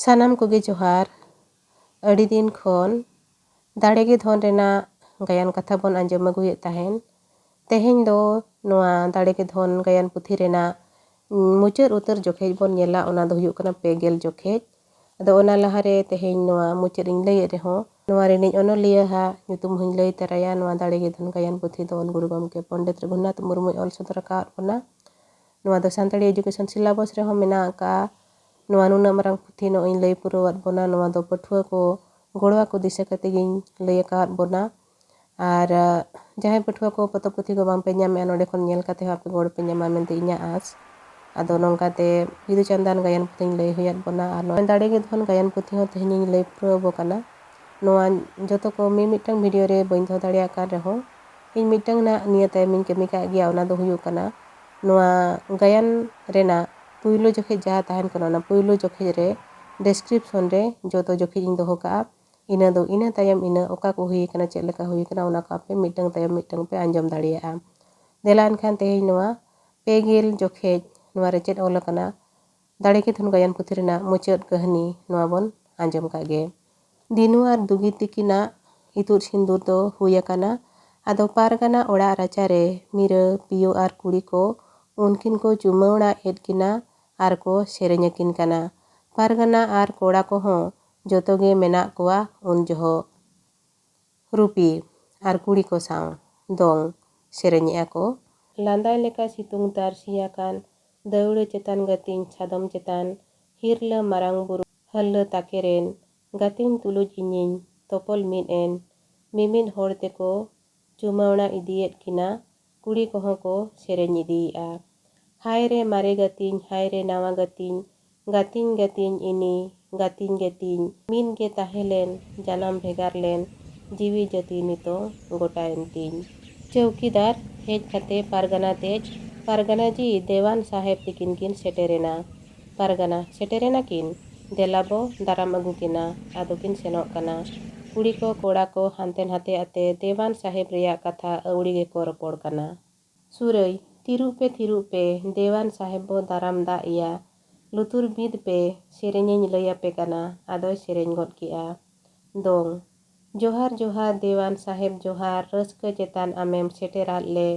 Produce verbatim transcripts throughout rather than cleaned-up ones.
ᱥᱟᱱᱟᱢ ᱠᱚᱜᱮ ᱡᱚᱦᱟᱨ᱾ ᱟᱹᱰᱤ ᱫᱤᱱ ᱠᱷᱚᱱ ᱫᱟᱲᱮ ᱜᱮ ᱫᱷᱚᱱ ᱨᱮᱱᱟᱜ ᱜᱟᱭᱟᱱ ᱠᱟᱛᱷᱟ ᱵᱚᱱ ᱟᱸᱡᱚᱢ ᱟᱹᱜᱩᱭᱮᱫ ᱛᱟᱦᱮᱱ᱾ ᱛᱮᱦᱮᱧ ᱫᱚ ᱱᱚᱣᱟ ᱫᱟᱲᱮ ᱜᱮ ᱫᱷᱚᱱ ᱜᱟᱭᱟᱱ ᱯᱩᱛᱷᱤ ᱨᱮᱱᱟᱜ ᱢᱩᱪᱟᱹᱫ ᱩᱛᱟᱹᱨ ᱡᱚᱠᱷᱮᱡ ᱵᱚᱱ ᱧᱮᱞᱟ, ᱚᱱᱟ ᱫᱚ ᱦᱩᱭᱩᱜ ᱠᱟᱱᱟ ᱯᱮ ᱜᱮᱞ ᱡᱚᱠᱷᱮᱡ᱾ ᱟᱫᱚ ᱚᱱᱟ ᱞᱟᱦᱟᱨᱮ ᱛᱮᱦᱮᱧ ᱱᱚᱣᱟ ᱢᱩᱪᱟᱹᱫ ᱤᱧ ᱞᱟᱹᱭᱮᱫ ᱨᱮᱦᱚᱸ, ᱱᱚᱣᱟ ᱨᱤᱱᱤᱡ ᱚᱱᱚᱞᱤᱭᱟᱹ ᱦᱟᱜ ᱧᱩᱛᱩᱢ ᱦᱚᱸᱧ ᱞᱟᱹᱭ ᱛᱟᱨᱟᱭᱟ᱾ ᱱᱚᱣᱟ ᱫᱟᱲᱮ ᱜᱮ ᱫᱷᱚᱱ ᱜᱟᱭᱟᱱ ᱯᱩᱛᱷᱤ ᱫᱚ ᱚᱞ ᱜᱩᱨᱩ ᱜᱚᱢᱠᱮ ᱯᱚᱱᱰᱤᱛ ᱨᱚᱜᱷᱩᱱᱟᱛᱷ ᱢᱩᱨᱢᱩᱭ ᱚᱞ ᱥᱚᱫᱚᱨ ᱟᱠᱟᱫ ᱵᱚᱱᱟ᱾ ᱱᱚᱣᱟ ᱫᱚ ᱥᱟᱱᱛᱟᱲᱤ education syllabus ᱨᱮᱦᱚᱸ ᱢᱮᱱᱟᱜ ᱟᱠᱟᱫᱼᱟ᱾ ᱱᱚᱣᱟ ᱱᱩᱱᱟᱹᱜ ᱢᱟᱨᱟᱝ ᱯᱩᱛᱷᱤ ᱱᱚᱜᱼᱚᱭ ᱤᱧ ᱞᱟᱹᱭ ᱯᱩᱨᱟᱹᱣᱟᱫ ᱵᱚᱱᱟ, ᱱᱚᱣᱟ ᱫᱚ ᱯᱟᱹᱴᱷᱩᱣᱟᱹ ᱠᱚ ᱜᱚᱲᱚ ᱟᱠᱚ ᱫᱤᱥᱟᱹ ᱠᱟᱛᱮ ᱜᱤᱧ ᱞᱟᱹᱭ ᱟᱠᱟᱫ ᱵᱚᱱᱟ᱾ ᱟᱨ, ᱟᱸ, ᱡᱟᱦᱟᱸᱭ ᱯᱟᱹᱴᱷᱩᱣᱟᱹ ᱠᱚ ᱯᱚᱛᱚᱵ ᱯᱩᱛᱷᱤ ᱠᱚ ᱵᱟᱝ ᱯᱮ ᱧᱟᱢᱮᱜᱼᱟ, ᱱᱚᱰᱮ ᱠᱷᱚᱱ ᱧᱮᱞ ᱠᱟᱛᱮ ᱦᱚᱸ ᱟᱯᱮ ᱜᱚᱲᱚ ᱯᱮ ᱧᱟᱢᱟ ᱢᱮᱱᱛᱮ ᱤᱧᱟᱹᱜ ᱟᱸᱥ᱾ ᱟᱫᱚ ᱱᱚᱝᱠᱟᱛᱮ ᱵᱤᱫᱩ ᱪᱟᱸᱫᱟᱱ ᱜᱟᱭᱟᱱ ᱯᱩᱛᱷᱤᱧ ᱞᱟᱹᱭ ᱦᱩᱭᱟᱫ ᱵᱚᱱᱟ᱾ ᱟᱨ ᱱᱚᱣᱟ ᱫᱟᱲᱮ ᱜᱮ ᱫᱷᱚᱱ ᱜᱟᱭᱟᱱ ᱯᱩᱛᱷᱤ ᱦᱚᱸ ᱛᱮᱦᱮᱧᱤᱧ ᱞᱟᱹᱭ ᱯᱩᱨᱟᱹᱣ ᱟᱵᱚ ᱠᱟᱱᱟ᱾ ᱱᱚᱣᱟ ᱡᱚᱛᱚ ᱠᱚ ᱢᱤᱢᱤᱫᱴᱟᱝ video ᱨᱮ ᱵᱟᱹᱧ ᱫᱚᱦᱚ ᱫᱟᱲᱮᱭᱟᱜ ᱠᱟᱱ ᱨᱮᱦᱚᱸ, ᱤᱧ ᱢᱤᱫᱴᱟᱝ ᱱᱟᱜ ᱱᱤᱭᱟᱹ ᱛᱟᱭᱚᱢᱤᱧ ᱠᱟᱹᱢᱤ ᱠᱟᱜ ᱜᱮᱭᱟ᱾ ᱚᱱᱟ ᱫᱚ ᱦᱩᱭᱩᱜ ᱠᱟᱱᱟ, ᱱᱚᱣᱟ ᱜᱟᱭᱟᱱ ᱨᱮᱱᱟᱜ ᱯᱩᱭᱞᱩ ᱡᱚᱠᱷᱮᱡ ᱡᱟᱦᱟᱸ ᱛᱟᱦᱮᱱ ᱠᱟᱱᱟ, ᱚᱱᱟ ᱯᱩᱭᱞᱩ ᱡᱚᱠᱷᱮᱡ ᱨᱮ description ᱨᱮ ᱡᱚᱛᱚ ᱡᱚᱠᱷᱮᱡ ᱤᱧ ᱫᱚᱦᱚ ᱠᱟᱜᱼᱟ᱾ ᱤᱱᱟᱹ ᱫᱚ, ᱤᱱᱟᱹ ᱛᱟᱭᱚᱢ ᱤᱱᱟᱹ ᱚᱠᱟ ᱠᱚ ᱦᱩᱭ ᱠᱟᱱᱟ, ᱪᱮᱫ ᱞᱮᱠᱟ ᱦᱩᱭ ᱠᱟᱱᱟ, ᱚᱱᱟ ᱠᱚ ᱟᱯᱮ ᱢᱤᱫᱴᱟᱝ ᱛᱟᱭᱚᱢ ᱢᱤᱫᱴᱟᱝ ᱯᱮ ᱟᱸᱡᱚᱢ ᱫᱟᱲᱮᱭᱟᱜᱼᱟ᱾ ᱫᱮᱞᱟ ᱮᱱᱠᱷᱟᱱ ᱛᱮᱦᱮᱧ ᱱᱚᱣᱟ ᱯᱮ ᱜᱮᱞ ᱡᱚᱠᱷᱮᱡ ᱱᱚᱣᱟ ᱨᱮ ᱪᱮᱫ ᱚᱞ ᱟᱠᱟᱱᱟ, ᱫᱟᱲᱮ ᱜᱮ ᱫᱷᱚᱱ ᱜᱟᱭᱟᱱ ᱯᱩᱛᱷᱤ ᱨᱮᱱᱟᱜ ᱢᱩᱪᱟᱹᱫ ᱠᱟᱹᱦᱱᱤ ᱱᱚᱣᱟ ᱵᱚᱱ ᱟᱸᱡᱚᱢ ᱠᱟᱜ ᱜᱮ᱾ ᱫᱤᱱᱩ ᱟᱨ ᱫᱩᱜᱤ ᱛᱤᱠᱤᱱᱟᱜ ᱤᱛᱩᱫ ᱥᱤᱸᱫᱩᱨ ᱫᱚ ᱦᱩᱭ ᱟᱠᱟᱱᱟ᱾ ᱟᱫᱚ ᱯᱟᱨᱜᱟᱱᱟ ᱚᱲᱟᱜ ᱨᱟᱪᱟᱨᱮ ᱢᱤᱨᱟᱹ, ᱯᱤᱭᱳ ᱟᱨ ᱠᱩᱲᱤ ᱠᱚ ᱩᱱᱠᱤᱱ ᱠᱚ ᱪᱩᱢᱟᱹᱲᱟ ᱮᱫ ᱠᱤᱱᱟ ᱟᱨ ᱠᱚ ᱥᱮᱨᱮᱧ ᱟᱹᱠᱤᱱ ᱠᱟᱱᱟ᱾ ᱯᱟᱨᱜᱟᱱᱟ ᱟᱨ ᱠᱚᱲᱟ ᱠᱚᱦᱚᱸ ᱡᱚᱛᱚ ᱜᱮ ᱢᱮᱱᱟᱜ ᱠᱚᱣᱟ ᱩᱱ ᱡᱚᱦᱚᱜ᱾ ᱨᱩᱯᱤ ᱟᱨ ᱠᱩᱲᱤ ᱠᱚ ᱥᱟᱶ ᱫᱚᱝ ᱥᱮᱨᱮᱧᱮᱜᱼᱟ ᱠᱚ᱾ ᱞᱟᱸᱫᱟᱭ ᱞᱮᱠᱟ ᱥᱤᱛᱩᱝ ᱛᱟᱨᱥᱤ ᱟᱠᱟᱱ, ᱫᱟᱹᱣᱲᱟᱹ ᱪᱮᱛᱟᱱ ᱜᱟᱹᱛᱤᱧ ᱥᱟᱫᱚᱢ ᱪᱮᱛᱟᱱ, ᱦᱤᱨᱞᱟᱹ ᱢᱟᱨᱟᱝ ᱵᱩᱨᱩ ᱦᱟᱹᱞᱞᱟᱹ ᱛᱟᱠᱮᱨᱮᱱ, ᱜᱟᱹᱛᱤᱧ ᱛᱩᱞᱩᱡ ᱤᱧᱤᱧ ᱛᱚᱯᱚᱞ ᱢᱤᱫ ᱮᱱ, ᱢᱤᱢᱤᱫ ᱦᱚᱲ ᱛᱮᱠᱚ ᱪᱩᱢᱟᱹᱲᱟ ᱤᱫᱤᱭᱮᱫ ᱠᱤᱱᱟ, ᱠᱩᱲᱤ ᱠᱚᱦᱚᱸ ᱠᱚ ᱥᱮᱨᱮᱧ ᱤᱫᱤᱭᱮᱜᱼᱟ᱾ ᱦᱟᱭ ᱨᱮ ᱢᱟᱨᱮ ᱜᱟᱹᱛᱤᱧ, ᱦᱟᱭ ᱨᱮ ᱱᱟᱣᱟ ᱜᱟᱹᱛᱤᱧ, ᱜᱟᱹᱛᱤᱧ ᱜᱟᱹᱛᱤᱧ ᱤᱱᱤ, ᱜᱟᱹᱛᱤᱧ ᱜᱟᱹᱛᱤᱧ, ᱢᱤᱫ ᱜᱮ ᱛᱟᱦᱮᱸ ᱞᱮᱱ, ᱡᱟᱱᱟᱢ ᱵᱷᱮᱜᱟᱨ ᱞᱮᱱ, ᱡᱤᱣᱤ ᱡᱟᱹᱛᱤ ᱱᱤᱛᱚᱝ ᱜᱚᱴᱟᱭᱮᱱ ᱛᱤᱧ᱾ ᱪᱳᱣᱠᱤᱫᱟᱨ ᱦᱮᱡ ᱠᱟᱛᱮ ᱯᱟᱨᱜᱟᱱᱟ ᱛᱮᱡᱽ, ᱯᱟᱨᱜᱟᱱᱟ ᱡᱤ, ᱫᱮᱣᱟᱱ ᱥᱟᱦᱮᱵᱽ ᱛᱤᱠᱤᱱ ᱠᱤᱱ ᱥᱮᱴᱮᱨᱮᱱᱟ᱾ ᱯᱟᱨᱜᱟᱱᱟ, ᱥᱮᱴᱮᱨᱮᱱᱟ ᱠᱤᱱ? ᱫᱮᱞᱟ ᱵᱚ ᱫᱟᱨᱟᱢ ᱟᱹᱜᱩ ᱠᱤᱱᱟ᱾ ᱟᱫᱚ ᱠᱤᱱ ᱥᱮᱱᱚᱜ ᱠᱟᱱᱟ᱾ ᱠᱩᱲᱤ ᱠᱚ ᱠᱚᱲᱟ ᱠᱚ ᱦᱟᱱᱛᱮ ᱱᱟᱛᱮ ᱟᱛᱮ ᱫᱮᱣᱟᱱ ᱥᱟᱦᱮᱵᱽ ᱨᱮᱭᱟᱜ ᱠᱟᱛᱷᱟ ᱟᱹᱣᱲᱤ ᱜᱮᱠᱚ ᱨᱚᱯᱚᱲ ᱠᱟᱱᱟ᱾ ᱥᱩᱨᱟᱹᱭ, ᱛᱷᱤᱨᱩᱜ ᱯᱮ, ᱛᱷᱤᱨᱩᱜ ᱯᱮ, ᱫᱮᱣᱟᱱ ᱥᱟᱦᱮᱵᱽ ᱵᱚ ᱫᱟᱨᱟᱢ ᱫᱟᱜ ᱮᱭᱟ᱾ ᱞᱩᱛᱩᱨ ᱵᱤᱫ ᱯᱮ, ᱥᱮᱨᱮᱧᱤᱧ ᱞᱟᱹᱭ ᱟᱯᱮ ᱠᱟᱱᱟ᱾ ᱟᱫᱚᱭ ᱥᱮᱨᱮᱧ ᱜᱚᱫ ᱠᱮᱜᱼᱟ᱾ ᱫᱚᱝ᱾ ᱡᱚᱦᱟᱨ ᱡᱚᱦᱟᱨ ᱫᱮᱣᱟᱱ ᱥᱟᱦᱮᱵᱽ ᱡᱚᱦᱟᱨ, ᱨᱟᱹᱥᱠᱟᱹ ᱪᱮᱛᱟᱱ ᱟᱢᱮᱢ ᱥᱮᱴᱮᱨᱟᱫ ᱞᱮ,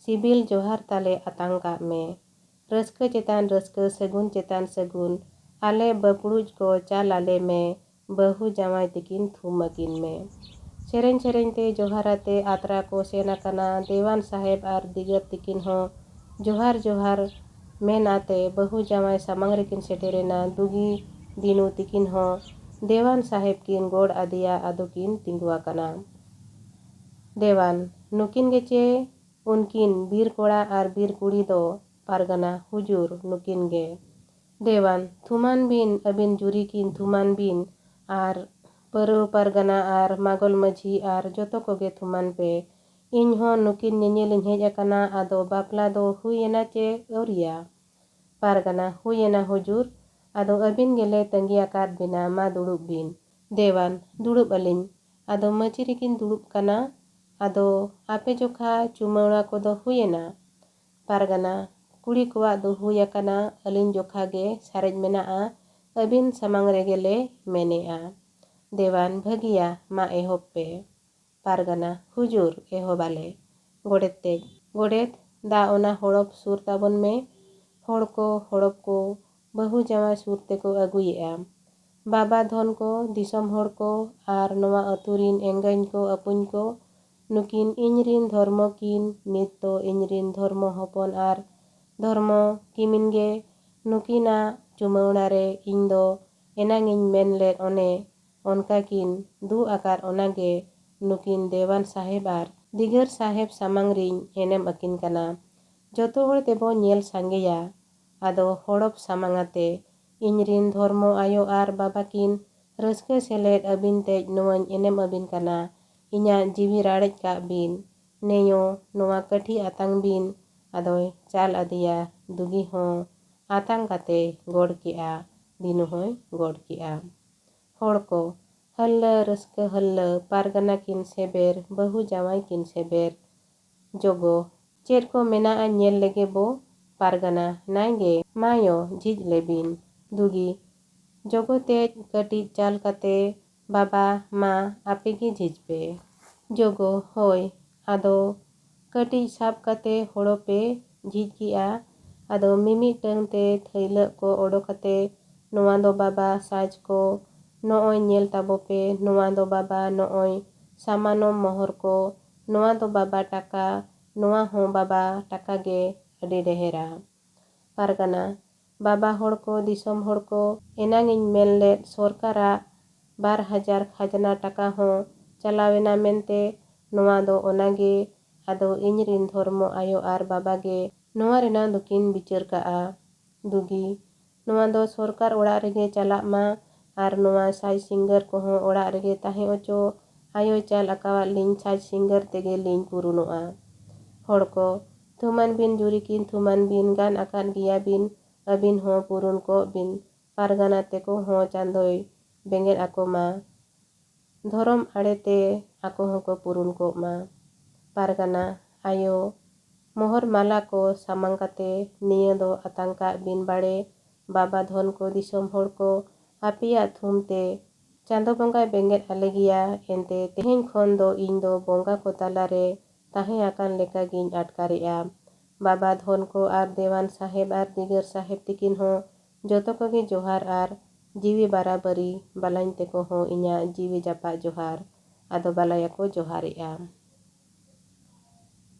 ᱥᱤᱵᱤᱞ ᱡᱚᱦᱟᱨ ᱛᱟᱞᱮ ᱟᱛᱟᱝ ᱠᱟᱜ ᱢᱮ᱾ ᱨᱟᱹᱥᱠᱟᱹ ᱪᱮᱛᱟᱱ ᱨᱟᱹᱥᱠᱟᱹ, ᱥᱟᱹᱜᱩᱱ ᱪᱮᱛᱟᱱ ᱥᱟᱹᱜᱩᱱ, ᱟᱞᱮ ᱵᱟᱹᱯᱲᱩᱡ ᱠᱚ ᱪᱟᱞ ᱟᱞᱮ ᱢᱮ, ᱵᱟᱹᱦᱩ ᱡᱟᱶᱟᱭ ᱛᱤᱠᱤᱱ ᱛᱷᱩᱢ ᱟᱹᱠᱤᱱ ᱢᱮ᱾ ᱥᱮᱨᱮᱧ ᱥᱮᱨᱮᱧ ᱛᱮ ᱡᱚᱦᱟᱨ ᱟᱛᱮ ᱟᱛᱨᱟ ᱠᱚ ᱥᱮᱱ ᱟᱠᱟᱱᱟ᱾ ᱫᱮᱣᱟᱱ ᱥᱟᱦᱮᱵᱽ ᱟᱨ ᱫᱤᱜᱟᱹᱨ ᱛᱤᱠᱤᱱ ᱦᱚᱸ ᱡᱚᱦᱟᱨ ᱡᱚᱦᱟᱨ ᱢᱮᱱ ᱟᱛᱮ ᱵᱟᱹᱦᱩ ᱡᱟᱶᱟᱭ ᱥᱟᱢᱟᱝ ᱨᱮᱠᱤᱱ ᱥᱮᱴᱮᱨᱮᱱᱟ᱾ ᱫᱩᱜᱤ ᱫᱤᱱᱩ ᱛᱤᱠᱤᱱ ᱦᱚᱸ ᱫᱮᱣᱟᱱ ᱥᱟᱦᱮᱵᱽ ᱠᱤᱱ ᱜᱚᱲ ᱟᱫᱮᱭᱟ, ᱟᱫᱚ ᱠᱤᱱ ᱛᱤᱸᱜᱩ ᱟᱠᱟᱱᱟ᱾ ᱫᱮᱣᱟᱱ, ᱱᱩᱠᱤᱱ ᱜᱮᱪᱮ ᱩᱱᱠᱤᱱ ᱵᱤᱨ ᱠᱚᱲᱟ ᱟᱨ ᱵᱤᱨ ᱠᱩᱲᱤ ᱫᱚ? ᱯᱟᱨᱜᱟᱱᱟ, ᱦᱩᱡᱩᱨ, ᱱᱩᱠᱤᱱ ᱜᱮ᱾ ᱫᱮᱣᱟᱱ, ᱛᱷᱩᱢᱟᱱ ᱵᱤᱱ, ᱟᱹᱵᱤᱱ ᱡᱩᱨᱤ ᱠᱤᱱ ᱛᱷᱩᱢᱟᱱ ᱵᱤᱱ, ᱟᱨ ᱯᱟᱹᱨᱟᱹᱣ ᱯᱟᱨᱜᱟᱱᱟ ᱟᱨ ᱢᱟᱜᱚᱞ ᱢᱟᱹᱡᱷᱤ ᱟᱨ ᱡᱚᱛᱚ ᱠᱚᱜᱮ ᱛᱷᱩᱢᱟᱱ ᱯᱮ᱾ ᱤᱧ ᱦᱚᱸ ᱱᱩᱠᱤᱱ ᱧᱮᱧᱮᱞᱤᱧ ᱦᱮᱡ ᱟᱠᱟᱱᱟ᱾ ᱟᱫᱚ ᱵᱟᱯᱞᱟ ᱫᱚ ᱦᱩᱭ ᱮᱱᱟ ᱪᱮ ᱟᱹᱣᱨᱤᱭᱟ? ᱯᱟᱨᱜᱟᱱᱟ, ᱦᱩᱭ ᱮᱱᱟ ᱦᱩᱡᱩᱨ, ᱟᱫᱚ ᱟᱹᱵᱤᱱ ᱜᱮᱞᱮ ᱛᱟᱺᱜᱤ ᱟᱠᱟᱫ ᱵᱤᱱᱟ, ᱢᱟ ᱫᱩᱲᱩᱵ ᱵᱤᱱ᱾ ᱫᱮᱣᱟᱱ, ᱫᱩᱲᱩᱵ ᱟᱹᱞᱤᱧ᱾ ᱟᱫᱚ ᱢᱟᱹᱪᱤ ᱨᱮᱠᱤᱱ ᱫᱩᱲᱩᱵ ᱠᱟᱱᱟ᱾ ᱟᱫᱚ ᱟᱯᱮ ᱡᱚᱠᱷᱟ ᱪᱩᱢᱟᱹᱲᱟ ᱠᱚᱫᱚ ᱦᱩᱭ ᱮᱱᱟ? ᱯᱟᱨᱜᱟᱱᱟ, ᱠᱩᱲᱤ ᱠᱚᱣᱟᱜ ᱫᱚ ᱦᱩᱭ ᱟᱠᱟᱱᱟ, ᱟᱹᱞᱤᱧ ᱡᱚᱠᱷᱟ ᱜᱮ ᱥᱟᱨᱮᱡ ᱢᱮᱱᱟᱜᱼᱟ, ᱟᱹᱵᱤᱱ ᱥᱟᱢᱟᱝ ᱨᱮᱜᱮ ᱞᱮ ᱢᱮᱱᱮᱜᱼᱟ᱾ ᱫᱮᱣᱟᱱ, ᱵᱷᱟᱹᱜᱤᱭᱟ, ᱢᱟ ᱮᱦᱚᱵ ᱯᱮ᱾ ᱯᱟᱨᱜᱟᱱᱟ, ᱦᱩᱡᱩᱨ, ᱮᱦᱚᱵᱟᱞᱮ᱾ ᱜᱚᱰᱮᱛ ᱛᱮᱡ, ᱜᱚᱰᱮᱛ, ᱫᱟ ᱚᱱᱟ ᱦᱚᱲᱚᱯ ᱥᱩᱨ ᱛᱟᱵᱚᱱ ᱢᱮ᱾ ᱦᱚᱲ ᱠᱚ, ᱦᱚᱲᱚᱯ ᱠᱚ, ᱵᱟᱹᱦᱩ ᱡᱟᱶᱟᱭ ᱥᱩᱨ ᱛᱮᱠᱚ ᱟᱹᱜᱩᱭᱮᱜᱼᱟ᱾ ᱵᱟᱵᱟ ᱫᱷᱚᱱ ᱠᱚ, ᱫᱤᱥᱚᱢ ᱦᱚᱲ ᱠᱚ ᱟᱨ ᱱᱚᱣᱟ ᱟᱹᱛᱩ ᱨᱤᱱ ᱮᱸᱜᱟᱹᱧ ᱠᱚ, ᱟᱹᱯᱩᱧ ᱠᱚ, ᱱᱩᱠᱤᱱ ᱤᱧ ᱨᱤᱱ ᱫᱷᱚᱨᱢᱚ ᱠᱤᱱ, ᱱᱤᱛ ᱫᱚ ᱤᱧ ᱨᱤᱱ ᱫᱷᱚᱨᱢᱚ ᱦᱚᱯᱚᱱ ᱟᱨ ᱫᱷᱚᱨᱢᱚ ᱠᱤᱢᱤᱱ ᱜᱮ᱾ ᱱᱩᱠᱤᱱᱟᱜ ᱪᱩᱢᱟᱹᱣᱲᱟ ᱨᱮ ᱤᱧ ᱫᱚ ᱮᱱᱟᱝ ᱤᱧ ᱢᱮᱱ ᱞᱮᱫ ᱚᱱᱮ ᱚᱱᱠᱟ ᱠᱤᱱ ᱫᱩᱜ ᱟᱠᱟᱫ ᱚᱱᱟ ᱜᱮ ᱱᱩᱠᱤᱱ ᱫᱮᱣᱟᱱ ᱥᱟᱦᱮᱵᱽ ᱟᱨ ᱫᱤᱜᱟᱹᱨ ᱥᱟᱦᱮᱵᱽ ᱥᱟᱢᱟᱝ ᱨᱤᱧ ᱮᱱᱮᱢ ᱟᱹᱠᱤᱱ ᱠᱟᱱᱟ᱾ ᱡᱚᱛᱚ ᱦᱚᱲ ᱛᱮᱵᱚ ᱧᱮᱞ ᱥᱟᱸᱜᱮᱭᱟ᱾ ᱟᱫᱚ ᱦᱚᱲᱚᱯ ᱥᱟᱢᱟᱝ ᱟᱛᱮ ᱤᱧ ᱨᱤᱱ ᱫᱷᱚᱨᱢᱚ ᱟᱭᱳ ᱟᱨ ᱵᱟᱵᱟ ᱠᱤᱱ ᱨᱟᱹᱥᱠᱟᱹ ᱥᱮᱞᱮᱫ ᱟᱹᱵᱤᱱ ᱛᱮᱡ ᱱᱚᱣᱟᱧ ᱮᱱᱮᱢ ᱟᱹᱵᱤᱱ ᱠᱟᱱᱟ᱾ ᱤᱧᱟᱜ ᱡᱤᱣᱤ ᱨᱟᱲᱮᱡ ᱠᱟᱜ ᱵᱤᱱ᱾ ᱱᱮᱭᱚ ᱱᱚᱣᱟ ᱠᱟᱹᱴᱷᱤ ᱟᱛᱟᱝ ᱵᱤᱱ᱾ ᱟᱫᱚᱭ ᱪᱟᱞ ᱟᱫᱮᱭᱟ᱾ ᱫᱩᱜᱤ ᱦᱚᱸ ᱟᱛᱟᱝ ᱠᱟᱛᱮ ᱜᱚᱲ ᱠᱮᱜᱼᱟ᱾ ᱫᱤᱱᱩ ᱦᱚᱸᱭ ᱜᱚᱲ ᱠᱮᱜᱼᱟ᱾ ᱦᱚᱲ ᱠᱚ, ᱦᱟᱹᱞᱞᱟᱹ ᱨᱟᱹᱥᱠᱟᱹ ᱦᱟᱹᱞᱞᱟᱹ, ᱯᱟᱨᱜᱟᱱᱟ ᱠᱤᱱ ᱥᱮᱵᱮᱨ, ᱵᱟᱹᱦᱩ ᱡᱟᱶᱟᱭ ᱠᱤᱱ ᱥᱮᱵᱮᱨ᱾ ᱡᱚᱜᱚ, ᱪᱮᱫ ᱠᱚ ᱢᱮᱱᱟᱜᱼᱟ ᱧᱮᱞ ᱞᱮᱜᱮ ᱵᱚ᱾ ᱯᱟᱨᱜᱟᱱᱟ, ᱱᱟᱭ ᱜᱮ, ᱢᱟ ᱭᱳ, ᱡᱷᱤᱡ ᱞᱮᱵᱤᱱ᱾ ᱫᱩᱜᱤ, ᱡᱚᱜᱚ ᱛᱮᱡ ᱠᱟᱹᱴᱤᱡ ᱪᱟᱞ ᱠᱟᱛᱮ, ᱵᱟᱵᱟ, ᱢᱟ, ᱟᱯᱮ ᱜᱮ ᱡᱷᱤᱡ ᱯᱮ᱾ ᱡᱚᱜᱚ, ᱦᱳᱭ᱾ ᱟᱫᱚ ᱠᱟᱹᱴᱤᱡ ᱥᱟᱵ ᱠᱟᱛᱮ ᱦᱳᱲᱳ ᱯᱮ ᱡᱷᱤᱡ ᱠᱮᱜᱼᱟ᱾ ᱟᱫᱚ ᱢᱤᱢᱤᱫᱴᱟᱹᱝ ᱛᱮ ᱛᱷᱟᱹᱭᱞᱟᱹᱜ ᱠᱚ ᱚᱰᱚᱠ ᱠᱟᱛᱮ, ᱱᱚᱣᱟ ᱫᱚ ᱵᱟᱵᱟ ᱥᱟᱡᱽ ᱠᱚ, ᱱᱚᱜᱼᱚᱭ ᱧᱮᱞ ᱛᱟᱵᱚ ᱯᱮ, ᱱᱚᱣᱟ ᱫᱚ ᱵᱟᱵᱟ ᱱᱚᱜᱼᱚᱭ ᱥᱟᱢᱟᱱᱚᱢ ᱢᱚᱦᱚᱨ ᱠᱚ, ᱱᱚᱣᱟ ᱫᱚ ᱵᱟᱵᱟ ᱴᱟᱠᱟ, ᱱᱚᱣᱟ ᱦᱚᱸ ᱵᱟᱵᱟ ᱴᱟᱠᱟ ᱜᱮ ᱟᱹᱰᱤ ᱰᱷᱮᱨᱟ᱾ ᱯᱟᱨᱜᱟᱱᱟ, ᱵᱟᱵᱟ ᱦᱚᱲ ᱠᱚ, ᱫᱤᱥᱚᱢ ᱦᱚᱲ ᱠᱚ, ᱮᱱᱟᱝ ᱤᱧ ᱢᱮᱱ ᱞᱮᱫ ᱥᱚᱨᱠᱟᱨᱟᱜ ᱵᱟᱨ ᱦᱟᱡᱟᱨ ᱠᱷᱟᱡᱽᱱᱟ ᱴᱟᱠᱟ ᱦᱚᱸ ᱪᱟᱞᱟᱣ ᱮᱱᱟ ᱢᱮᱱᱛᱮ, ᱱᱚᱣᱟ ᱫᱚ ᱚᱱᱟ ᱜᱮ᱾ ᱟᱫᱚ ᱤᱧ ᱨᱤᱱ ᱫᱷᱚᱨᱢᱚ ᱟᱭᱳ ᱟᱨ ᱵᱟᱵᱟ ᱜᱮ ᱱᱚᱣᱟ ᱨᱮᱱᱟᱜ ᱫᱚᱠᱤᱱ ᱵᱤᱪᱟᱹᱨ ᱠᱟᱜᱼᱟ᱾ ᱫᱩᱜᱤ, ᱱᱚᱣᱟ ᱫᱚ ᱥᱚᱨᱠᱟᱨ ᱚᱲᱟᱜ ᱨᱮᱜᱮ ᱪᱟᱞᱟᱜ ᱢᱟ ᱟᱨ ᱱᱚᱣᱟ ᱥᱟᱡᱽ ᱥᱤᱝᱜᱟᱹᱨ ᱠᱚᱦᱚᱸ ᱚᱲᱟᱜ ᱨᱮᱜᱮ ᱛᱟᱦᱮᱸ ᱚᱪᱚ᱾ ᱟᱭᱳᱭ ᱪᱟᱞ ᱟᱠᱟᱣᱟᱫ ᱞᱤᱧ ᱥᱟᱡᱽ ᱥᱤᱝᱜᱟᱹᱨ ᱛᱮᱜᱮ ᱞᱤᱧ ᱯᱩᱨᱩᱱᱚᱜᱼᱟ᱾ ᱦᱚᱲ ᱠᱚ, ᱛᱷᱩᱢᱟᱱ ᱵᱤᱱ ᱡᱩᱨᱤ ᱠᱤᱱ ᱛᱷᱩᱢᱟᱱ ᱵᱤᱱ, ᱜᱟᱱ ᱟᱠᱟᱫ ᱜᱮᱭᱟ ᱵᱤᱱ, ᱟᱹᱵᱤᱱ ᱦᱚᱸ ᱯᱩᱨᱩᱱ ᱠᱚᱜ ᱵᱤᱱ᱾ ᱯᱟᱨᱜᱟᱱᱟ ᱛᱮᱠᱚ ᱦᱚᱸ ᱪᱟᱸᱫᱚᱭ ᱵᱮᱸᱜᱮᱫ ᱟᱠᱚ ᱢᱟ᱾ ᱫᱷᱚᱨᱚᱢ ᱟᱲᱮ ᱛᱮ ᱟᱠᱚ ᱦᱚᱸᱠᱚ ᱯᱩᱨᱩᱱ ᱠᱚᱜ ᱢᱟ᱾ ᱯᱟᱨᱜᱟᱱᱟ ᱟᱭᱳ, ᱢᱚᱦᱚᱨ ᱢᱟᱞᱟ ᱠᱚ ᱥᱟᱢᱟᱝ ᱠᱟᱛᱮ, ᱱᱤᱭᱟᱹ ᱫᱚ ᱟᱛᱟᱝ ᱠᱟᱜ ᱵᱤᱱ ᱵᱟᱲᱮ, ᱵᱟᱵᱟ ᱫᱷᱚᱱ ᱠᱚ, ᱫᱤᱥᱚᱢ ᱦᱚᱲ ᱠᱚ, ᱟᱯᱮᱭᱟᱜ ᱛᱷᱩᱢ ᱛᱮ ᱪᱟᱸᱫᱚ ᱵᱚᱸᱜᱟᱭ ᱵᱮᱸᱜᱮᱫ ᱟᱞᱮ ᱜᱮᱭᱟ᱾ ᱮᱱᱛᱮ ᱛᱮᱦᱮᱧ ᱠᱷᱚᱱ ᱫᱚ ᱤᱧ ᱫᱚ ᱵᱚᱸᱜᱟ ᱠᱚ ᱛᱟᱞᱟ ᱨᱮ ᱛᱟᱦᱮᱸ ᱟᱠᱟᱱ ᱞᱮᱠᱟ ᱜᱤᱧ ᱟᱴᱠᱟᱨᱮᱜᱼᱟ᱾ ᱵᱟᱵᱟ ᱫᱷᱚᱱ ᱠᱚ ᱟᱨ ᱫᱮᱣᱟᱱ ᱥᱟᱦᱮᱵᱽ ᱟᱨ ᱫᱤᱜᱟᱹᱨ ᱥᱟᱦᱮᱵᱽ ᱛᱤᱠᱤᱱ ᱦᱚᱸ ᱡᱚᱛᱚ ᱠᱚᱜᱮ ᱡᱚᱦᱟᱨ ᱟᱨ ᱡᱤᱣᱤ ᱵᱟᱨᱟᱵᱟᱹᱨᱤ᱾ ᱵᱟᱞᱟᱧ ᱛᱮᱠᱚ ᱦᱚᱸ ᱤᱧᱟᱹᱜ ᱡᱤᱣᱤ ᱡᱟᱯᱟᱜ ᱡᱚᱦᱟᱨ᱾ ᱟᱫᱚ ᱵᱟᱞᱟᱭᱟ ᱠᱚ ᱡᱚᱦᱟᱨᱮᱜᱼᱟ᱾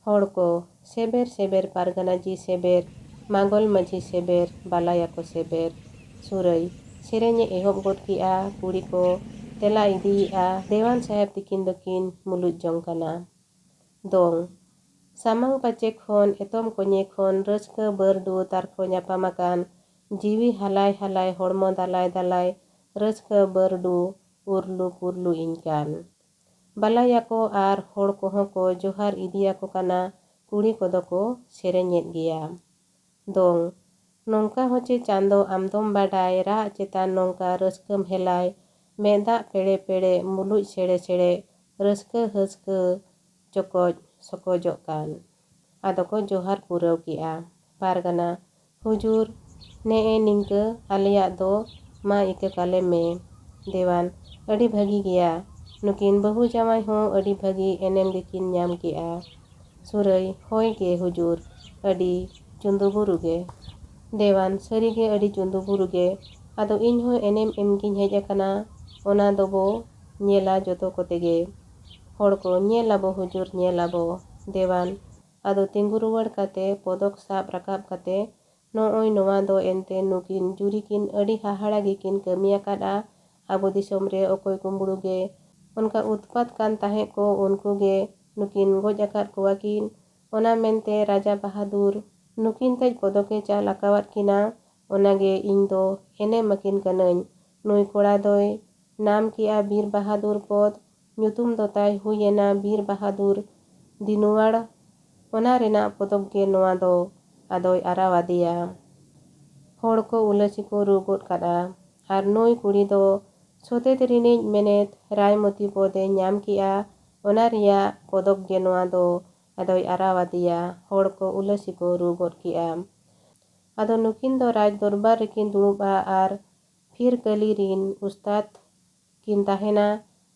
ᱦᱚᱲ ᱠᱚ, ᱥᱮᱵᱮᱨ ᱥᱮᱵᱮᱨ ᱯᱟᱨᱜᱟᱱᱟ ᱡᱤ ᱥᱮᱵᱮᱨ, ᱢᱟᱜᱚᱞ ᱢᱟᱹᱡᱷᱤ ᱥᱮᱵᱮᱨ, ᱵᱟᱞᱟᱭᱟ ᱠᱚ ᱥᱮᱵᱮᱨ᱾ ᱥᱩᱨᱟᱹᱭ ᱥᱮᱨᱮᱧᱮ ᱮᱦᱚᱵ ᱜᱚᱫ ᱠᱮᱜᱼᱟ᱾ ᱠᱩᱲᱤ ᱠᱚ ᱛᱮᱞᱟ ᱤᱫᱤᱭᱮᱜᱼᱟ᱾ ᱫᱮᱣᱟᱱ ᱥᱟᱦᱮᱵᱽ ᱛᱤᱠᱤᱱ ᱫᱚᱠᱤᱱ ᱢᱩᱞᱩᱡ ᱡᱚᱝ ᱠᱟᱱᱟ᱾ ᱫᱚᱝ᱾ ᱥᱟᱢᱟᱝ ᱯᱟᱪᱮ ᱠᱷᱚᱱ ᱮᱛᱚᱢ ᱠᱚᱧᱮ ᱠᱷᱚᱱ ᱨᱟᱹᱥᱠᱟᱹ ᱵᱟᱹᱨᱰᱩ ᱛᱟᱨᱠᱷᱚ ᱧᱟᱯᱟᱢ ᱟᱠᱟᱱ᱾ ᱡᱤᱣᱤ ᱦᱟᱞᱟᱭ ᱦᱟᱞᱟᱭ ᱦᱚᱲᱢᱚ ᱫᱟᱞᱟᱭ ᱫᱟᱞᱟᱭ ᱨᱟᱹᱥᱠᱟᱹ ᱵᱟᱹᱨᱰᱩ ᱩᱨᱞᱩ ᱯᱩᱨᱞᱩ ᱤᱧ ᱠᱟᱱ᱾ ᱵᱟᱞᱟᱭᱟ ᱠᱚ ᱟᱨ ᱦᱚᱲ ᱠᱚᱦᱚᱸ ᱠᱚ ᱡᱚᱦᱟᱨ ᱤᱫᱤᱭᱟᱠᱚ ᱠᱟᱱᱟ᱾ ᱠᱩᱲᱤ ᱠᱚᱫᱚ ᱠᱚ ᱥᱮᱨᱮᱧᱮᱫ ᱜᱮᱭᱟ᱾ ᱫᱚᱝ᱾ ᱱᱚᱝᱠᱟ ᱦᱚᱸ ᱪᱮ ᱪᱟᱸᱫᱚ ᱟᱢ ᱫᱚᱢ ᱵᱟᱰᱟᱭ, ᱨᱟᱜ ᱪᱮᱛᱟᱱ ᱱᱚᱝᱠᱟ ᱨᱟᱹᱥᱠᱟᱹᱢ ᱦᱮᱞᱟᱭ, ᱢᱮᱫ ᱫᱟᱜ ᱯᱮᱲᱮ ᱯᱮᱲᱮ, ᱢᱩᱞᱩᱡ ᱥᱮᱲᱮ ᱥᱮᱲᱮ, ᱨᱟᱹᱥᱠᱟᱹ ᱦᱟᱹᱥᱠᱟᱹ ᱪᱚᱠᱚᱡ ᱥᱚᱠᱚᱡᱚᱜ ᱠᱟᱱ᱾ ᱟᱫᱚ ᱠᱚ ᱡᱚᱦᱟᱨ ᱯᱩᱨᱟᱹᱣ ᱠᱮᱜᱼᱟ᱾ ᱯᱟᱨᱜᱟᱱᱟ, ᱦᱩᱡᱩᱨ, ᱱᱮᱜᱼᱮ ᱱᱤᱝᱠᱟᱹ ᱟᱞᱮᱭᱟᱜ ᱫᱚ ᱢᱟ ᱤᱠᱟᱹ ᱠᱟᱞᱮ ᱢᱮ᱾ ᱫᱮᱣᱟᱱ, ᱟᱹᱰᱤ ᱵᱷᱟᱹᱜᱤ ᱜᱮᱭᱟ, ᱱᱩᱠᱤᱱ ᱵᱟᱹᱦᱩ ᱡᱟᱶᱟᱭ ᱦᱚᱸ ᱟᱹᱰᱤ ᱵᱷᱟᱹᱜᱤ ᱮᱱᱮᱢ ᱜᱮᱠᱤᱱ ᱧᱟᱢ ᱠᱮᱜᱼᱟ᱾ ᱥᱩᱨᱟᱹᱭ, ᱦᱳᱭ ᱜᱮ ᱦᱩᱡᱩᱨ, ᱟᱹᱰᱤ ᱪᱩᱸᱫᱩ ᱵᱩᱨᱩ ᱜᱮ᱾ ᱫᱮᱣᱟᱱ, ᱥᱟᱹᱨᱤ ᱜᱮ ᱟᱹᱰᱤ ᱪᱩᱸᱫᱩ ᱵᱩᱨᱩ ᱜᱮ, ᱟᱫᱚ ᱤᱧ ᱦᱚᱸ ᱮᱱᱮᱢ ᱮᱢ ᱜᱤᱧ ᱦᱮᱡ ᱟᱠᱟᱱᱟ, ᱚᱱᱟ ᱫᱚᱵᱚ ᱧᱮᱞᱟ ᱡᱚᱛᱚ ᱠᱚᱛᱮ ᱜᱮ᱾ ᱦᱚᱲ ᱠᱚ, ᱧᱮᱞ ᱟᱵᱚ ᱦᱩᱡᱩᱨ, ᱧᱮᱞ ᱟᱵᱚ᱾ ᱫᱮᱣᱟᱱ, ᱟᱫᱚ ᱛᱤᱸᱜᱩ ᱨᱩᱣᱟᱹᱲ ᱠᱟᱛᱮ ᱯᱚᱫᱚᱠ ᱥᱟᱵ ᱨᱟᱠᱟᱵ ᱠᱟᱛᱮ, ᱱᱚᱜᱼᱚᱭ ᱱᱚᱣᱟ ᱫᱚ ᱮᱱᱛᱮ ᱱᱩᱠᱤᱱ ᱡᱩᱨᱤ ᱠᱤᱱ ᱟᱹᱰᱤ ᱦᱟᱦᱟᱲᱟ ᱜᱮᱠᱤᱱ ᱠᱟᱹᱢᱤ ᱟᱠᱟᱫᱼᱟ᱾ ᱟᱵᱚ ᱫᱤᱥᱚᱢ ᱨᱮ ᱚᱠᱚᱭ ᱠᱩᱢᱵᱽᱲᱩ ᱜᱮ ᱚᱱᱠᱟ ᱩᱛᱯᱟᱛ ᱠᱟᱱ ᱛᱟᱦᱮᱸᱫ ᱠᱚ, ᱩᱱᱠᱩ ᱜᱮ ᱱᱩᱠᱤᱱ ᱜᱚᱡ ᱟᱠᱟᱫ ᱠᱚᱣᱟ ᱠᱤᱱ᱾ ᱚᱱᱟ ᱢᱮᱱᱛᱮ ᱨᱟᱡᱟ ᱵᱟᱦᱟᱫᱩᱨ ᱱᱩᱠᱤᱱ ᱛᱮᱡ ᱯᱚᱫᱚᱠᱮ ᱪᱟᱞ ᱟᱠᱟᱣᱟᱫ ᱠᱤᱱᱟ, ᱚᱱᱟᱜᱮ ᱤᱧ ᱫᱚ ᱮᱱᱮᱢ ᱟᱹᱠᱤᱱ ᱠᱟᱹᱱᱟᱹᱧ᱾ ᱱᱩᱭ ᱠᱚᱲᱟ ᱫᱚᱭ ᱱᱟᱢ ᱠᱮᱜᱼᱟ ᱵᱤᱨ ᱵᱟᱦᱟᱫᱩᱨ ᱯᱚᱫᱽ, ᱧᱩᱛᱩᱢ ᱫᱚ ᱛᱟᱭ ᱦᱩᱭᱮᱱᱟ ᱵᱤᱨ ᱵᱟᱦᱟᱫᱩᱨ ᱫᱤᱱᱩᱣᱟᱲ᱾ ᱚᱱᱟ ᱨᱮᱱᱟᱜ ᱯᱚᱫᱚᱠ ᱜᱮ ᱱᱚᱣᱟ ᱫᱚ, ᱟᱫᱚᱭ ᱟᱨᱟᱣ ᱟᱫᱮᱭᱟ᱾ ᱦᱚᱲ ᱠᱚ ᱩᱞᱟᱹᱥᱤ ᱠᱚ ᱨᱩ ᱜᱚᱫ ᱠᱟᱫᱼᱟ᱾ ᱟᱨ ᱱᱩᱭ ᱠᱩᱲᱤ ᱫᱚ ᱥᱚᱛᱮᱛ ᱨᱤᱱᱤᱡ ᱢᱮᱱᱮᱛ ᱨᱟᱭᱢᱚᱛᱤ ᱯᱚᱫᱮ ᱧᱟᱢ ᱠᱮᱜᱼᱟ, ᱚᱱᱟ ᱨᱮᱭᱟᱜ ᱯᱚᱫᱚᱠ ᱜᱮ ᱱᱚᱣᱟ ᱫᱚ, ᱟᱫᱚᱭ ᱟᱨᱟᱣ ᱟᱫᱮᱭᱟ᱾ ᱦᱚᱲ ᱠᱚ ᱩᱞᱟᱹᱥᱤ ᱠᱚ ᱨᱩ ᱜᱚᱫ ᱠᱮᱜᱼᱟ᱾ ᱟᱫᱚ ᱱᱩᱠᱤᱱ ᱫᱚ ᱨᱟᱡᱽ ᱫᱚᱨᱵᱟᱨ ᱨᱮᱠᱤᱱ ᱫᱩᱲᱩᱵᱼᱟ ᱟᱨ ᱯᱷᱤᱨ ᱠᱟᱹᱞᱤ ᱨᱤᱱ ᱩᱥᱛᱟᱫ ᱠᱤᱱ ᱛᱟᱦᱮᱱᱟ,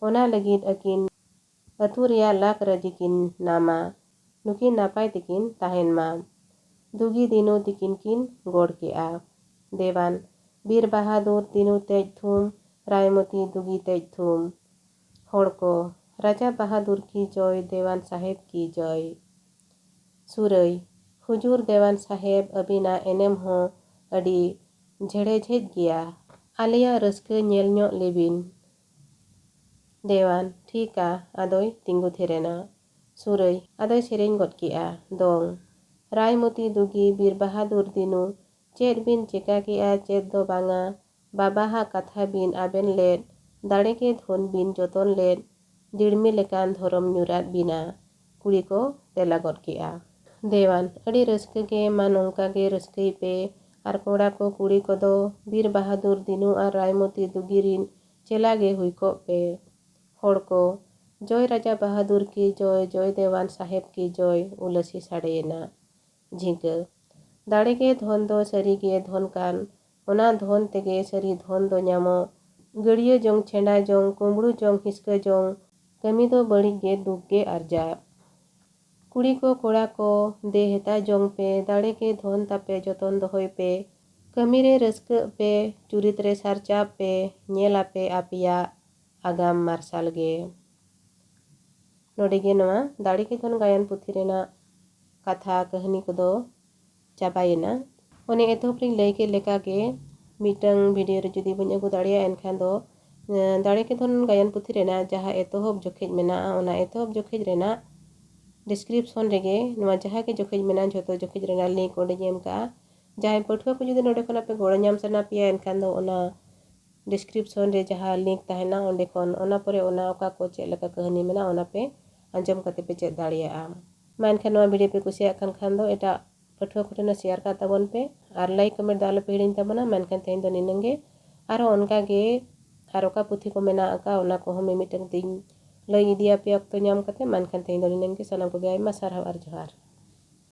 ᱚᱱᱟ ᱞᱟᱹᱜᱤᱫ ᱟᱹᱠᱤᱱ ᱟᱹᱛᱩ ᱨᱮᱭᱟᱜ ᱞᱟᱠ ᱨᱟᱹᱡᱤ ᱠᱤᱱ ᱱᱟᱢᱟ᱾ ᱱᱩᱠᱤᱱ ᱱᱟᱯᱟᱭ ᱛᱮᱠᱤᱱ ᱛᱟᱦᱮᱱ ᱢᱟ᱾ ᱫᱩᱜᱤ ᱫᱤᱱᱩ ᱛᱤᱠᱤᱱ ᱠᱤᱱ ᱜᱚᱲ ᱠᱮᱜᱼᱟ᱾ ᱫᱮᱣᱟᱱ, ᱵᱤᱨ ᱵᱟᱦᱟᱫᱩᱨ ᱫᱤᱱᱩ ᱛᱮᱡ ᱛᱷᱩᱢ, ᱨᱟᱭᱢᱚᱛᱤ ᱫᱩᱜᱤ ᱛᱮᱡ ᱛᱷᱩᱢ᱾ ᱦᱚᱲ ᱠᱚ, ᱨᱟᱡᱟ ᱵᱟᱦᱟᱫᱩᱨ ᱠᱤ ᱡᱚᱭ, ᱫᱮᱣᱟᱱ ᱥᱟᱦᱮᱵᱽ ᱠᱤ ᱡᱚᱭ᱾ ᱥᱩᱨᱟᱹᱭ, ᱦᱩᱡᱩᱨ ᱫᱮᱣᱟᱱ ᱥᱟᱦᱮᱵᱽ, ᱟᱹᱵᱤᱱᱟᱜ ᱮᱱᱮᱢ ᱦᱚᱸ ᱟᱹᱰᱤ ᱡᱷᱮᱲᱮ ᱡᱷᱮᱡ ᱜᱮᱭᱟ᱾ ᱟᱞᱮᱭᱟᱜ ᱨᱟᱹᱥᱠᱟᱹ ᱧᱮᱞ ᱧᱚᱜ ᱞᱮᱵᱤᱱ᱾ ᱫᱮᱣᱟᱱ, ᱴᱷᱤᱠᱟ, ᱟᱫᱚᱭ ᱛᱤᱸᱜᱩ ᱛᱷᱤᱨ ᱮᱱᱟ᱾ ᱥᱩᱨᱟᱹᱭ, ᱟᱫᱚᱭ ᱥᱮᱨᱮᱧ ᱜᱚᱫ ᱠᱮᱜᱼᱟ ᱫᱚᱝ᱾ ᱨᱟᱭᱢᱚᱛᱤ ᱫᱩᱜᱤ ᱵᱤᱨ ᱵᱟᱦᱟᱫᱩᱨ ᱫᱤᱱᱩ, ᱪᱮᱫ ᱵᱤᱱ ᱪᱮᱠᱟ ᱠᱮᱜᱼᱟ, ᱪᱮᱫ ᱫᱚ ᱵᱟᱝᱟ, ᱵᱟᱵᱟᱦᱟᱜ ᱠᱟᱛᱷᱟ ᱵᱤᱱ ᱟᱵᱮᱱ ᱞᱮᱫ, ᱫᱟᱲᱮ ᱜᱮ ᱫᱷᱚᱱ ᱵᱤᱱ ᱡᱚᱛᱚᱱ ᱞᱮᱫ, ᱫᱤᱲᱢᱤ ᱞᱮᱠᱟᱱ ᱫᱷᱚᱨᱚᱢ ᱧᱩᱨᱟᱫ ᱵᱤᱱᱟ᱾ ᱠᱩᱲᱤ ᱠᱚ ᱛᱮᱞᱟ ᱜᱚᱫ ᱠᱮᱜᱼᱟ᱾ ᱫᱮᱣᱟᱱ, ᱟᱹᱰᱤ ᱨᱟᱹᱥᱠᱟᱹ ᱜᱮ, ᱢᱟ ᱱᱚᱝᱠᱟ ᱜᱮ ᱨᱟᱹᱥᱠᱟᱹᱭ ᱯᱮ᱾ ᱟᱨ ᱠᱚᱲᱟ ᱠᱚ ᱠᱩᱲᱤ ᱠᱚᱫᱚ ᱵᱤᱨ ᱵᱟᱦᱟᱫᱩᱨ ᱫᱤᱱᱩ ᱟᱨ ᱨᱟᱭᱢᱚᱛᱤ ᱫᱩᱜᱤ ᱨᱤᱱ ᱪᱮᱞᱟ ᱜᱮ ᱦᱩᱭ ᱠᱚᱜ ᱯᱮ᱾ ᱦᱚᱲ ᱠᱚ, ᱡᱚᱭ ᱨᱟᱡᱟ ᱵᱟᱦᱟᱫᱩᱨ ᱠᱤ ᱡᱚᱭ, ᱡᱚᱭ ᱫᱮᱣᱟᱱ ᱥᱟᱦᱮᱵᱽ ᱠᱤ ᱡᱚᱭ, ᱩᱞᱟᱹᱥᱤ ᱥᱟᱰᱮᱭᱮᱱᱟ᱾ ᱡᱷᱤᱸᱠᱟᱹ, ᱫᱟᱲᱮ ᱜᱮ ᱫᱷᱚᱱ ᱫᱚ ᱥᱟᱹᱨᱤ ᱜᱮ ᱫᱷᱚᱱ ᱠᱟᱱ, ᱚᱱᱟ ᱫᱷᱚᱱ ᱛᱮᱜᱮ ᱥᱟᱹᱨᱤ ᱫᱷᱚᱱ ᱫᱚ ᱧᱟᱢᱚᱜ᱾ ᱜᱟᱹᱲᱭᱟᱹ ᱡᱚᱝ, ᱪᱷᱮᱸᱰᱟ ᱡᱚᱝ, ᱠᱩᱢᱵᱽᱲᱩ ᱡᱚᱝ, ᱦᱤᱥᱠᱟᱹ ᱡᱚᱝ, ᱠᱟᱹᱢᱤ ᱫᱚ ᱵᱟᱹᱲᱤᱡ ᱜᱮ, ᱫᱩᱠ ᱜᱮ ᱟᱨᱡᱟᱜ᱾ ᱠᱩᱲᱤ ᱠᱚ, ᱠᱚᱲᱟ ᱠᱚ, ᱫᱮ ᱦᱮᱛᱟ ᱡᱚᱝ ᱯᱮ, ᱫᱟᱲᱮ ᱜᱮ ᱫᱷᱚᱱ ᱛᱟᱯᱮ, ᱡᱚᱛᱚᱱ ᱫᱚᱦᱚᱭ ᱯᱮ᱾ ᱠᱟᱹᱢᱤ ᱨᱮ ᱨᱟᱹᱥᱠᱟᱹᱜ ᱯᱮ, ᱪᱩᱨᱤᱛ ᱨᱮ ᱥᱟᱨᱪᱟᱜ ᱯᱮ, ᱧᱮᱞ ᱟᱯᱮ ᱟᱯᱮᱭᱟᱜ ᱟᱜᱟᱢ ᱢᱟᱨᱥᱟᱞ ᱜᱮ᱾ ᱱᱚᱰᱮ ᱜᱮ ᱱᱚᱣᱟ ᱫᱟᱲᱮ ᱜᱮ ᱫᱷᱚᱱ ᱜᱟᱭᱟᱱ ᱯᱩᱛᱷᱤ ᱨᱮᱱᱟᱜ ᱠᱟᱛᱷᱟ ᱠᱟᱹᱦᱱᱤ ᱠᱚᱫᱚ ᱪᱟᱵᱟᱭᱮᱱᱟ᱾ ᱚᱱᱮ ᱮᱛᱚᱦᱚᱵ ᱨᱤᱧ ᱞᱟᱹᱭ ᱠᱮᱫ ᱞᱮᱠᱟ ᱜᱮ, ᱢᱤᱫᱴᱟᱝ ᱵᱷᱤᱰᱤᱭᱳ ᱨᱮ ᱡᱩᱫᱤ ᱵᱟᱹᱧ ᱟᱹᱜᱩ ᱫᱟᱲᱮᱭᱟᱜᱼᱟ, ᱮᱱᱠᱷᱟᱱ ᱫᱚ, ᱮᱸ, ᱫᱟᱲᱮ ᱜᱮ ᱫᱷᱚᱱ ᱜᱟᱭᱟᱱ ᱯᱩᱛᱷᱤ ᱨᱮᱱᱟᱜ ᱡᱟᱦᱟᱸ ᱮᱛᱚᱦᱚᱵ ᱡᱚᱠᱷᱮᱡ ᱢᱮᱱᱟᱜᱼᱟ, ᱚᱱᱟ ᱮᱛᱚᱦᱚᱵ ᱡᱚᱠᱷᱮᱡ ᱨᱮᱱᱟᱜ ᱰᱤᱥᱠᱨᱤᱯᱥᱚᱱ ᱨᱮᱜᱮ ᱱᱚᱣᱟ ᱡᱟᱦᱟᱸ ᱜᱮ ᱡᱚᱠᱷᱮᱡ ᱢᱮᱱᱟᱜᱼᱟ, ᱡᱷᱚᱛᱚ ᱡᱚᱠᱷᱮᱡ ᱨᱮᱱᱟᱜ ᱞᱤᱝᱠ ᱚᱸᱰᱮᱧ ᱮᱢ ᱠᱟᱜᱼᱟ᱾ ᱡᱟᱦᱟᱸᱭ ᱯᱟᱹᱴᱷᱩᱣᱟᱹ ᱠᱚ ᱡᱩᱫᱤ ᱱᱚᱰᱮ ᱠᱷᱚᱱᱟᱜ ᱯᱮ ᱜᱚᱲᱚ ᱧᱟᱢ ᱥᱟᱱᱟ ᱯᱮᱭᱟ, ᱮᱱᱠᱷᱟᱱ ᱫᱚ ᱚᱱᱟ ᱰᱤᱥᱠᱨᱤᱯᱥᱚᱱ ᱨᱮ ᱡᱟᱦᱟᱸ ᱞᱤᱝᱠ ᱛᱟᱦᱮᱱᱟ, ᱚᱸᱰᱮ ᱠᱷᱚᱱ ᱚᱱᱟ ᱯᱚᱨᱮ ᱚᱱᱟ ᱚᱠᱟ ᱠᱚ ᱪᱮᱫ ᱞᱮᱠᱟ ᱠᱟᱹᱦᱱᱤ ᱢᱮᱱᱟᱜᱼᱟ, ᱚᱱᱟ ᱯᱮ ᱟᱸᱡᱚᱢ ᱠᱟᱛᱮ ᱯᱮ ᱪᱮᱫ ᱫᱟᱲᱮᱭᱟᱜᱼᱟ᱾ ᱢᱟ ᱮᱱᱠᱷᱟᱱ ᱱᱚᱣᱟ ᱵᱷᱤᱰᱤᱭᱳ ᱯᱮ ᱠᱩᱥᱤᱭᱟᱜ ᱠᱟᱱ ᱠᱷᱟᱱ ᱫᱚ ᱮᱴᱟᱜ ᱯᱟᱹᱴᱷᱩᱣᱟᱹ ᱠᱚᱴᱷᱮᱱ ᱦᱚᱸ ᱥᱮᱭᱟᱨ ᱠᱟᱜ ᱛᱟᱵᱚᱱ ᱯᱮ ᱟᱨ ᱞᱟᱭᱤᱠ ᱠᱚᱢᱮᱱᱴ ᱫᱚ ᱟᱞᱚ ᱯᱮ ᱦᱤᱲᱤᱧ ᱛᱟᱵᱚᱱᱟ᱾ ᱢᱮᱱᱠᱷᱟᱱ ᱛᱮᱦᱮᱧ ᱫᱚ ᱱᱤᱱᱟᱹᱝ ᱜᱮ᱾ ᱟᱨᱦᱚᱸ ᱚᱱᱠᱟ ᱜᱮ ᱟᱨ ᱚᱠᱟ ᱯᱩᱛᱷᱤ ᱠᱚ ᱢᱮᱱᱟᱜ ᱟᱠᱟᱫ, ᱚᱱᱟ ᱠᱚᱦᱚᱸ ᱢᱤᱢᱤᱫᱴᱟᱝ ᱛᱤᱧ ᱞᱟᱹᱭ ᱤᱫᱤᱭᱟᱯᱮᱭᱟ ᱚᱠᱛᱚ ᱧᱟᱢ ᱠᱟᱛᱮ᱾ ᱢᱮᱱᱠᱷᱟᱱ ᱛᱮᱦᱮᱧ ᱫᱚ ᱱᱤᱱᱟᱹᱝ ᱜᱮ᱾ ᱥᱟᱱᱟᱢ ᱠᱚᱜᱮ ᱟᱭᱢᱟ ᱥᱟᱨᱦᱟᱣ ᱟᱨ ᱡᱚᱦᱟᱨ᱾